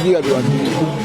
Tigi ka don a tigi.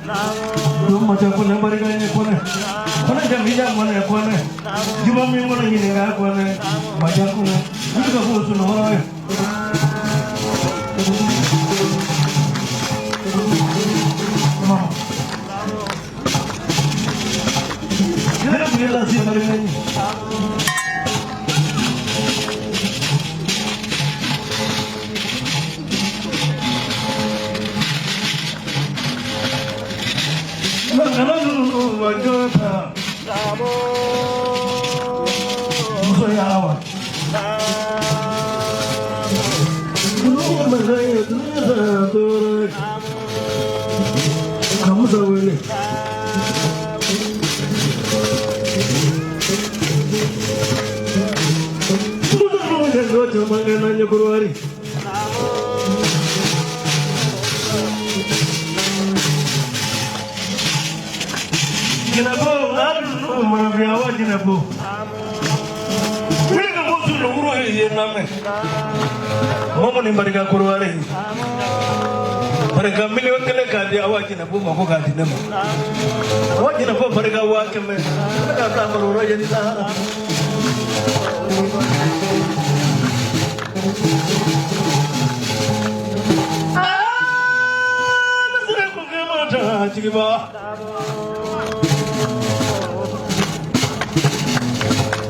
Don ma ca Kɔnɛ barika ye Kɔnɛ. Kɔnɛ jamija Kɔnɛ Kɔnɛ. Juma min kɔnɔ ɲininka Kɔnɛ. Maja Kɔnɛ. N bɛ ka fɔ sunɔgɔ ye. Mama. Ne tun ye lase barika ye. Ka musa wele. Musa caman kɛ n'an ye Korowari. Jinɛbo, manafiya wa jinɛbo. Wuli ka bɔ sunɔgɔ ye yen lamɛn. Mɔmɔ ni barika Korowari. Barika 1,000,000 k'a di awa jinɛbo ma ko k'a di ne ma. Awa jinɛbo barika 100,000. Ne k'a bila baro yɔrɔ yeli sahara. Jigiba.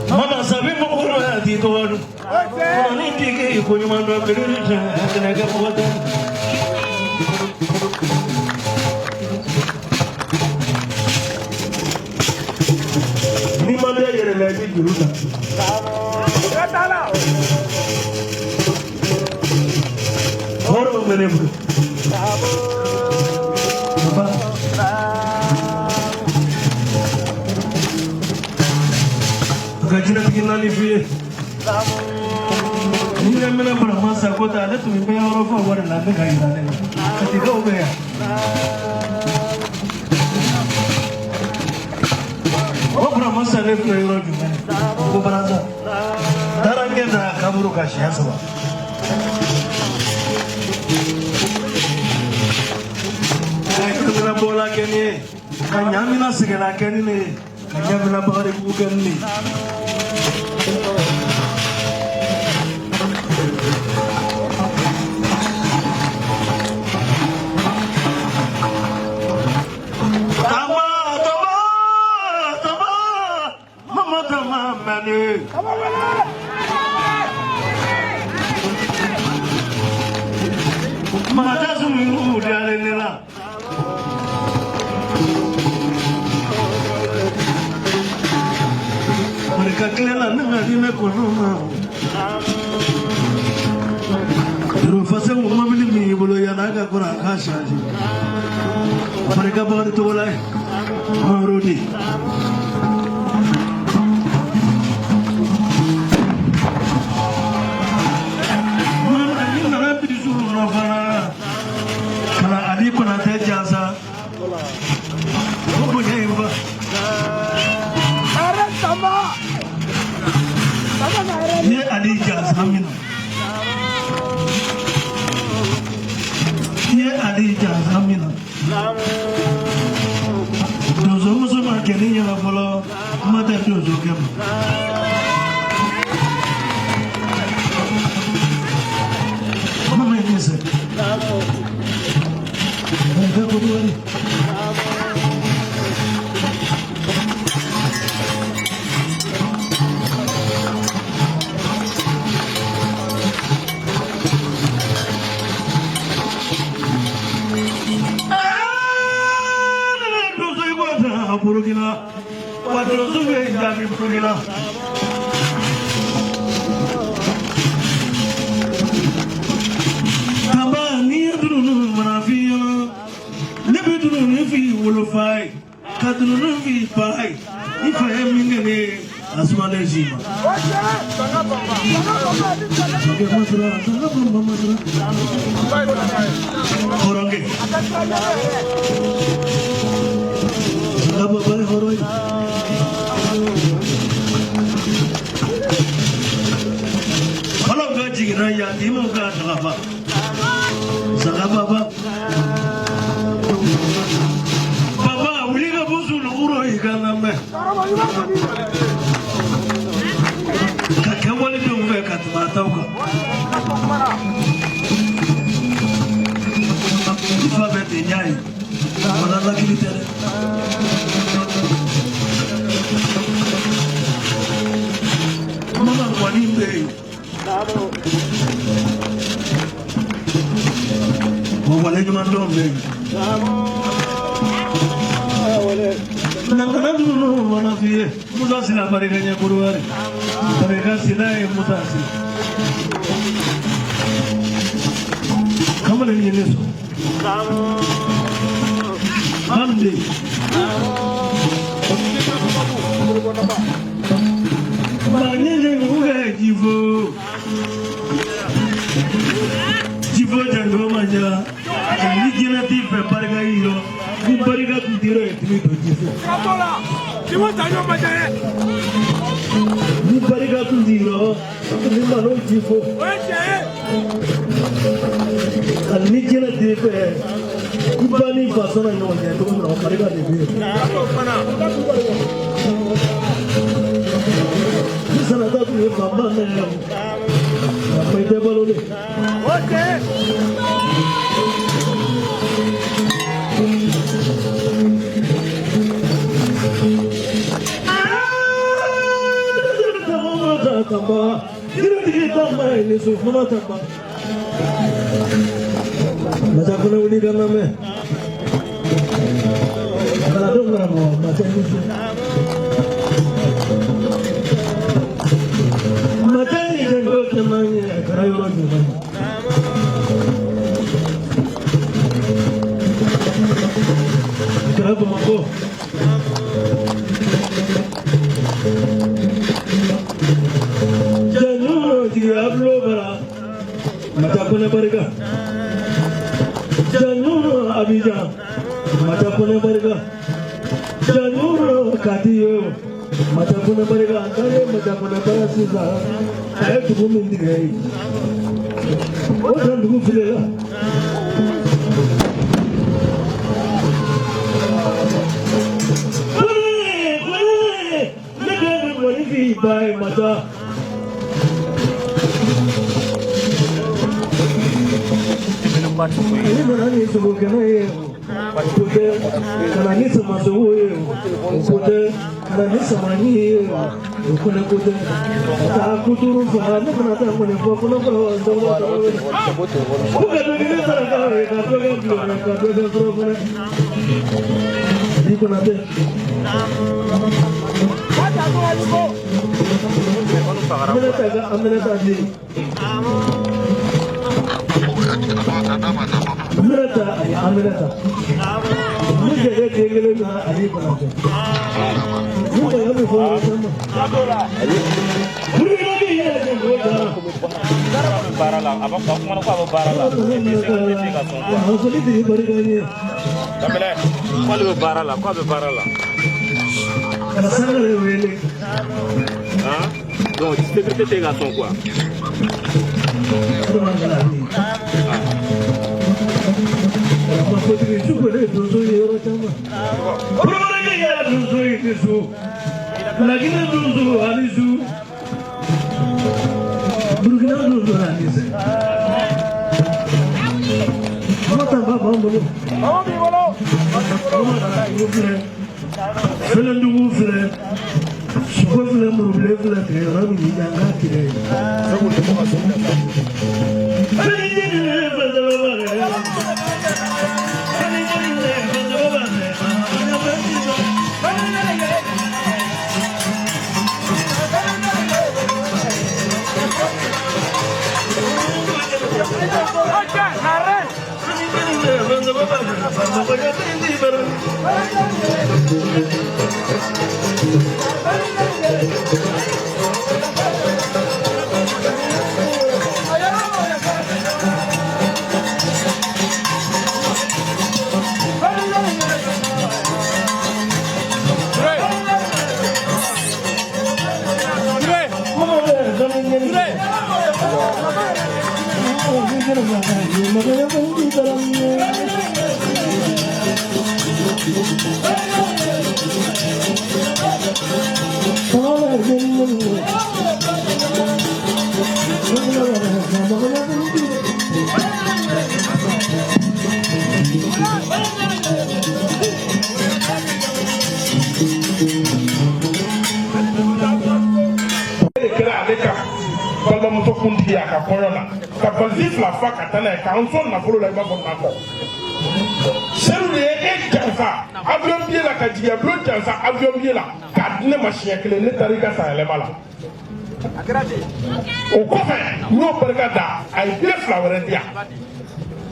Mama sabi mɔgɔ ya ti tɔgɔ dun. Kɔnɔ ni tigi ko ɲuman dɔn kelen tɛ kɛnɛ kɛ mɔgɔ tɛ. N'i ma da yɛrɛ la i bɛ juru ta. Hɔrɔn bɛ ne bolo. Baba. A ka jinɛtigi naani f'i ye. Ni ɲɛ minɛ bara masa ko ta ale tun bɛ yɔrɔ fɔ wari la ne ka yira ne la. Katikaw bɛ yan. O bara masa ne filɛ yɔrɔ jumɛn? Ko Baranza. Taara n kɛ ta kaburu ka siɲɛ saba. Ka ɲamina bɔla kɛ ni ye. Ka ɲamina sɛgɛnna kɛ ni ne ye. Ka ɲamina bakaribugu kɛ ni ne ye. Tama, tama, tama, mama tama mani. Mata sunu diyalen ne la. Barika tile la ne ka di ne kɔnɔ ma. Yɔrɔ fasɛn mobili min y'i bolo yan'a ka kɔrɔ a k'a change. Barika Bakari Togola ye. Mamadu. Ni nana birisu nɔ fana. Ka na Ali Konatɛ jansa. O bonya in fa. Ni ye Ali jansa min na. I ye Ali jansa min na. Donso muso ma kɛ ni ɲɛna fɔlɔ, kuma tɛ donso kɛ ma. Mama ye min sɛ. Barika Kodowari. Donso i ko ta Burukina. Wa donso bɛ jaabi Burukina. Kaba n'i ye dununu mana f'i ɲɛna, ne bɛ dununu f'i wolofa ye, ka dununu f'i fa ye. I fa ye min kɛ ne ye, a sumalen si ma. Sokɛ masira, sanga bamba masira. Hɔrɔnkɛ. Sanga baba ye hɔrɔn ye. Kɔlɔn ka jiginna yatiimaw ka tagafa. Sanga baba. Ka kɛ walidenw fɛ ka tɛmɛ a taw kan. I fa bɛ ten, n y'a ye. Wala lakili tɛ dɛ. Mama ŋɔni bɛ yen. Wa waleɲuman dɔn bɛ yen. Nankana dununu mana f'i ye. Musa Sila barika ɲɛ Kodowari. Barika Sila ye Musa Sila. Kamalen ye ne sɔn. Bande. Maɲɛɲɛ kɛ jifo. Jifo janto man ca. Ni jinɛ t'i fɛ barika y'i rɔ. Ni barika tun t'i rɔ, i tun bɛ don jifo. Ni barika tun t'i rɔ, ni malo jifo. Ani ni jinɛ t'i fɛ, i ba ni fa sɔnna ɲɔgɔn cɛ cogo min na, o barika de bɛ yen. Ni sanata tun ye fanba mɛn o, a fɔ i tɛ balo de. Masa kɔnɔ wuli ka lamɛn. Kalandenw karamɔgɔ masa ni su. Masa ye jɛnko caman ye a kɛra yɔrɔ jumɛn? A kɛra Bamakɔ. Janjo jigi abulo bara. Mata kɔnɛ barika. Janjo Abidjan. Mata kɔnɛ barika. Janjo Kati yo. Mata kɔnɛ barika. An ye mata kɔnɛ bara sisan. A ye dugu min tigɛ ye. O dan dugu file la. Ne den bɛ mɔni f'i ba ye mata. Ale nana ni sogo kɛnɛ ye o ko tɛ, ka na ni samasogo ye o ko tɛ, ka na ni samani ye o fana ko tɛ, ka taa kuturu faga ne fana taa mɔni fɔ fɔlɔ fɔlɔ dɔgɔ dɔgɔ. Ko ka dɔ kɛ saraka ye, ka dɔ kɛ bulon ye, ka dɔ kɛ fɔlɔ fɔlɔ. Bi Konatɛ. Aminata ka Aminata den. Aminata ani Aminata. Ni jɛgɛ den kelen na ani Konatɛ. Ni mɔgɔ min fɔ yɔrɔ caman. Burukina bɛ yɛrɛ kɛ mɔgɔ jara. Baara la, a b'a a kumana ko a bɛ baara la, e tɛ se e tɛ se ka sɔn quoi. Masoli tigi barika ye. Daminɛ k'ale bɛ baara la, k'a bɛ baara la. Ka sangare wele. Han, donc sécurité tɛ ka sɔn quoi. Adama kala bi. Karamɔgɔtigi su ko ne donso ye yɔrɔ caman. Kɔrɔbɔrɔkɛ yɛrɛ donso ye tɛ so. Laginɛ donso ani su. Burukina donso ani sɛ. Mata ba b'an bolo. Dugu filɛ. Fɛlɛndugu filɛ. Sogo filɛ, murubilen filɛ, tigɛ yɔrɔ min ɲini an k'a tigɛ ye. De kɛra ale ka balimamuso kuntigi ye a ka kɔɲɔ la, ka valisi fila fa ka taa n'a ye, k'an sɔn nafolo la i b'a fɔ nakɔ. Sedu de ye e janfa avion billet la, ka jigin avion janfa avion billet la k'a di ne ma siɲɛ kelen. Ne taara i ka san yɛlɛma la. O kɔfɛ, n y'o barika da, a ye billet fila wɛrɛ di yan.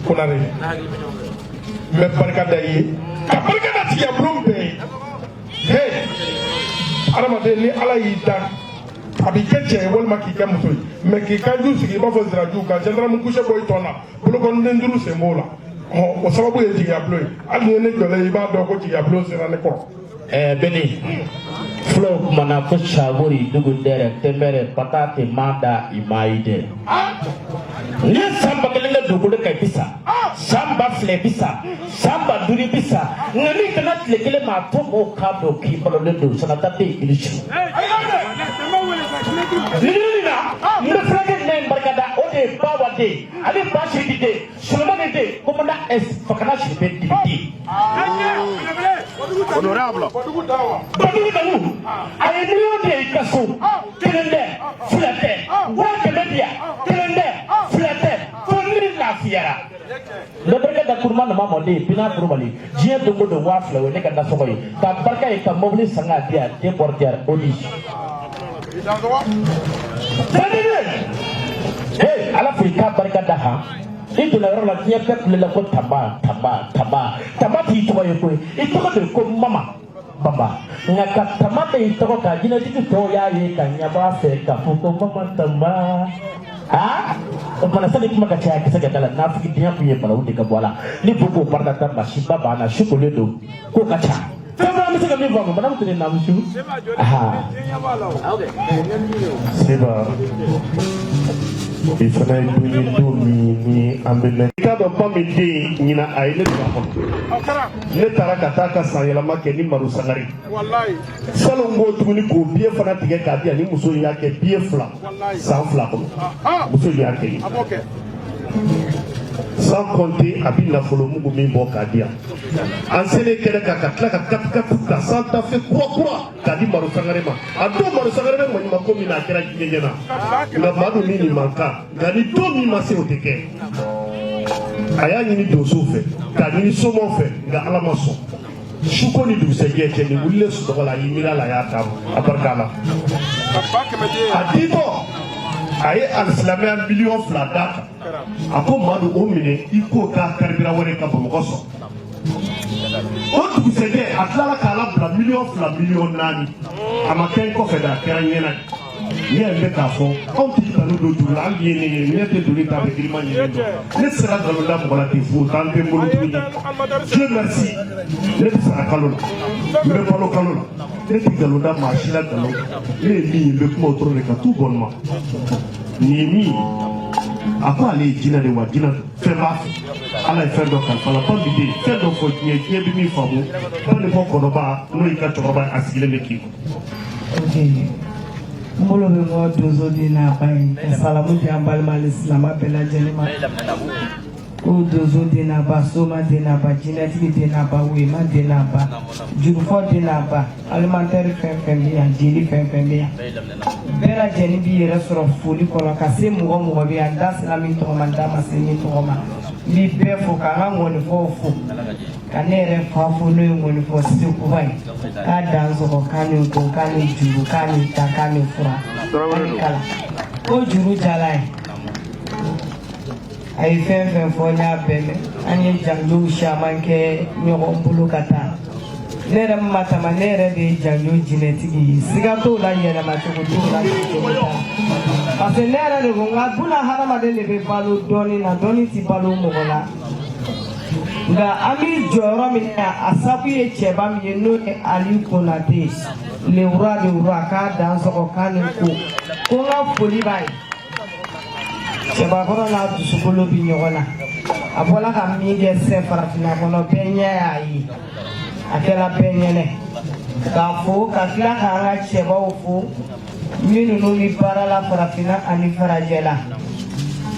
Konare, n bɛ barika da i ye, ka barika da tigiya bulon bɛɛ ye. He, adamaden, ni Ala y'i da, a b'i kɛ cɛ ye walima k'i kɛ muso ye, mɛ k'i ka ju sigi i b'a fɔ ziraju, ka gendarme couché bɔ i tɔn na, bolokɔniden duuru sen b'o la. Ɔ, o sababu ye jigiya bulon ye. Hali ni ye ne jɔlen ye, i b'a dɔn ko jigiya bulon sera ne kɔrɔ. Ɛɛ, beni fulaw kumana ko sabori dugu dɛrɛ tɛmɛrɛ patate mada i ma yi dɛ. Ni ye san 1000 kɛ dugukolo kan, i bi sa. San 2000, i bi sa. San 5000, i bi sa. Nka n'i kana tile kelen ma a to mɔgɔw k'a dɔn k'i balolen don, sanata tɛ yen, i ni su. Nin na, n bɛ fulakɛ jumɛn in barika da? O de ye Bawa den ani Basiriki den, Solomani den, commandant S Fakana Sidibe Dibi den. Honorable. Badugu dawu, a ye miliyɔn de ye i ka so. Kelen tɛ, fila tɛ, 500,000 di yan. Kelen tɛ, fila tɛ, fo ni lafiyara. N bɛ barika da kuruma nama mɔden Bina Kulubali. Diɲɛ don o don, 2000, o ye ne ka nasɔngɔ ye. Ka barika ye ka mobili san k'a di yan, den bɔrɔdiyara o di. Ee, Ala fo i k'a barika da han. I donna yɔrɔ la, diɲɛ bɛɛ kulela ko Tamba, Tamba, Tamba. Tamba t'i tɔgɔ ye koyi, i tɔgɔ de ko Mama Bamba. Nka ka Tamba bɛ i tɔgɔ kan, jinɛtigi tɔw y'a ye ka ɲɛbɔ a fɛ k'a fɔ ko Mama Tamba. Aa, o kumana, sani kuma ka caya, kisɛ ka da la, nafigidenya kun ye balawu de ka bɔ a la. Ni bo k'o barika da, masiba b'an na, su kolen don, k'o ka ca. Fɛn fɛn, an bɛ se ka min fɔ a ma, madame Tere Namusu. Aha. Seba, i fana ye don ye, don min ni an bɛ mɛn. I k'a dɔn, ba min den ɲina, a ye ne don a kɔnɔ. Ne taara ka taa ka san yɛlɛma kɛ ni Maro Sangare. Salon ko tuguni k'o billet fana tigɛ k'a di yan. Ni muso in y'a kɛ billet fila san 2 kɔnɔ, muso in y'a kɛ ye sans compter a bɛ nafolo mugu min bɔ k'a di yan. An selen kɛnɛ kan, ka tila ka katikati ka Santa Fe kura kura k'a di Maro Sangare ma. A don, Maro Sangare bɛ maɲumanko min na, a kɛra diɲɛ ɲɛna. Nka maa dun ni nin man kan, nka ni don min ma se, o tɛ kɛ. A y'a ɲini donsow fɛ, k'a ɲini somaw fɛ, nka Ala ma sɔn. Suko ni dugusɛjɛ cɛ, nin wulilen sunɔgɔ la, a y'i miiri a la, a y'a d'a ma, a barika la. A ditɔ, a ye alisilamɛya miliyɔn 2 d'a kan. A ko Madu, o minɛ, i k'o k'a carburant wɛrɛ ka Bamakɔ sɔrɔ. O dugusɛjɛ, a tilala k'a labila miliyɔn 2, miliyɔn 4. A ma kɛ n kɔfɛ dɛ, a kɛra n ɲɛna. Ne yɛrɛ bɛ k'a fɔ, anw tɛ kanu don juru la. Hali ye ne ye, ne tɛ doni ta, bɛ girinma ɲini dɔn. Ne sera nkalon da mɔgɔ la ten, fo t'an tɛ n bolo tuguni. Dieu merci, ne bɛ sara kalo la, n bɛ balo kalo la. Ne tɛ nkalon da maa si la. Nkalon, ne ye min ye, n bɛ kuma o dɔrɔn de kan, tout bonnement. Nin ye min ye, a ko ale ye jinɛ de wa, jinɛ fɛn b'a fɛ. Ala ye fɛn dɔ kalifa la. Ba min den fɛn dɔ fɔ diɲɛ, diɲɛ bɛ min faamu, ba ni bɔ kɔnɔba, n'o y'i ka cɛkɔrɔba ye, a sigilen bɛ k'i kɔ. Ok, n bolo bɛ bɔ donso den n'a ba ye, ka salamu di an balima alisilamɛ bɛɛ lajɛlen ma, ko donso den n'a ba, soma den n'a ba, jinɛtigi den n'a ba, wema den n'a ba, jurufɔ den n'a ba, alimentaire fɛn fɛn bɛ yan, jeli fɛn fɛn bɛ yan, bɛɛ lajɛlen b'i yɛrɛ sɔrɔ foli kɔnɔ. Ka se mɔgɔ mɔgɔ bɛ yan, n da sera min tɔgɔ ma, n da ma se min tɔgɔ ma, n b'i bɛɛ fo, k'an ka ŋɔnifɔw fo, ka ne yɛrɛ fa fo, n'o ye ŋɔnifɔ sekuba ye, k'a dan sɔgɔ, k'a ni ko, k'a ni juru, k'a ni ta, k'a ni fura, k'a ni kala, ko juru jala ye. A ye fɛn fɛn fɔ, n y'a bɛɛ mɛn. An ye janjow caman kɛ ɲɔgɔn bolo ka taa. Ne yɛrɛ ma tama, ne yɛrɛ de ye janjo jinɛtigi ye, siga t'o la, yɛlɛma cogo t'o la, cogo t'a la, parce que ne yɛrɛ de ko n ka buna hadamaden de bɛ balo dɔɔni na, dɔɔni ti balo mɔgɔ la. Nka an bɛ jɔyɔrɔ min na, a sabu ye cɛba min ye, n'o ye Ali Konate, le roi de roi, k'a dan sɔgɔ, k'a ni ko, ko n ka foli b'a ye. Cɛbakɔrɔ n'a dusukolo bi ɲɔgɔn na. A bɔla ka min kɛ sɛ farafinna kɔnɔ, bɛɛ ɲɛ y'a ye, a kɛra bɛɛ ɲɛnɛ. K'a fo ka tila k'an ka cɛbaw fo minnu bɛ baara la farafinna ani farajɛla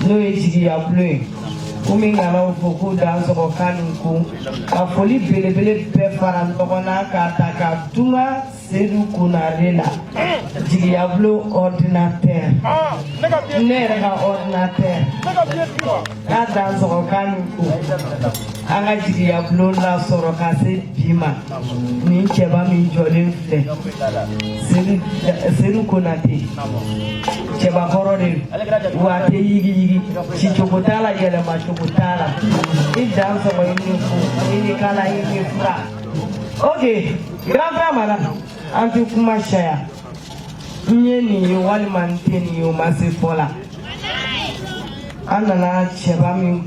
n'o ye jigiya bulon ye komi ŋanaw fo k'u dan sɔgɔ k'a ni ko ka foli belebele bɛɛ fara ɲɔgɔn na k'a ta ka tunga Sedu Konare la jigiya bulon ordinateur ne yɛrɛ ka ordinateur k'a dan sɔgɔ k'a ni ko an ka jigiya bulon lasɔrɔ ka se bi ma nin cɛba min jɔlen filɛ Sedu Konate cɛbakɔrɔ de don wa a tɛ yigiyigi cicogo t'a la yɛlɛmacogo t'a la i dan sɔgɔ i ni fo i ni kala i ni fura ok grand frère mana an tɛ kuma caya n ye nin ye walima n tɛ nin ye o ma se fɔ la an nana cɛba min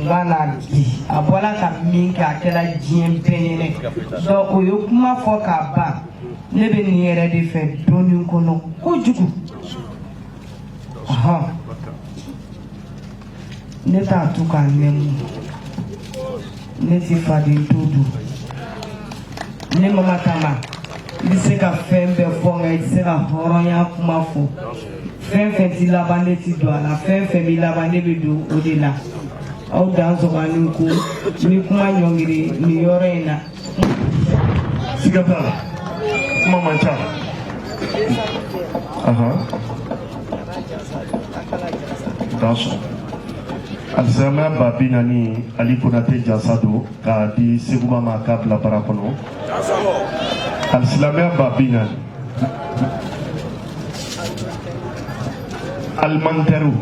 ba na bi a bɔla ka min kɛ a kɛra diɲɛ bɛɛ ɲɛnɛ donc o ye kuma fɔ k'a ban ne bɛ nin yɛrɛ de fɛ dɔɔnin kɔnɔ kojugu ɔhɔn ne t'a tu k'a nɛmu ne tɛ faden to dun ne mama tama i bɛ se ka fɛn bɛɛ fɔ nka i tɛ se ka hɔrɔnya kuma fɔ fɛn fɛn ti laban ne ti don a la fɛn fɛn bɛ laban ne bɛ don o de la aw dan sɔgɔ ni ko ni kuma ɲɔngiri nin yɔrɔ in na. Siga t'a la kuma man ca ahan dan sɔrɔ alisilamɛya 40000 Ali Konate jasa don k'a di Seguba ma k'a bila bara kɔnɔ alisilamɛya 40000 alimantɛriw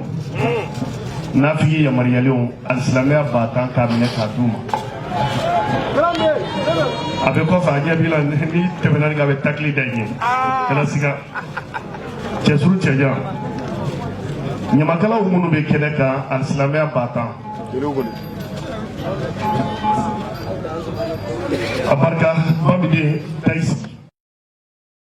nafigi yamaruyalenw alisilamɛya 10000 k'a minɛ k'a d'u ma a bɛ kɔfɛ a ɲɛ b'i la ni tɛmɛna ni a bɛ takili da i ɲɛ kana siga cɛsuru cɛjan ɲamakalaw minnu bɛ kɛnɛ kan alisilamɛya 10000 a barika bamiden tayisi.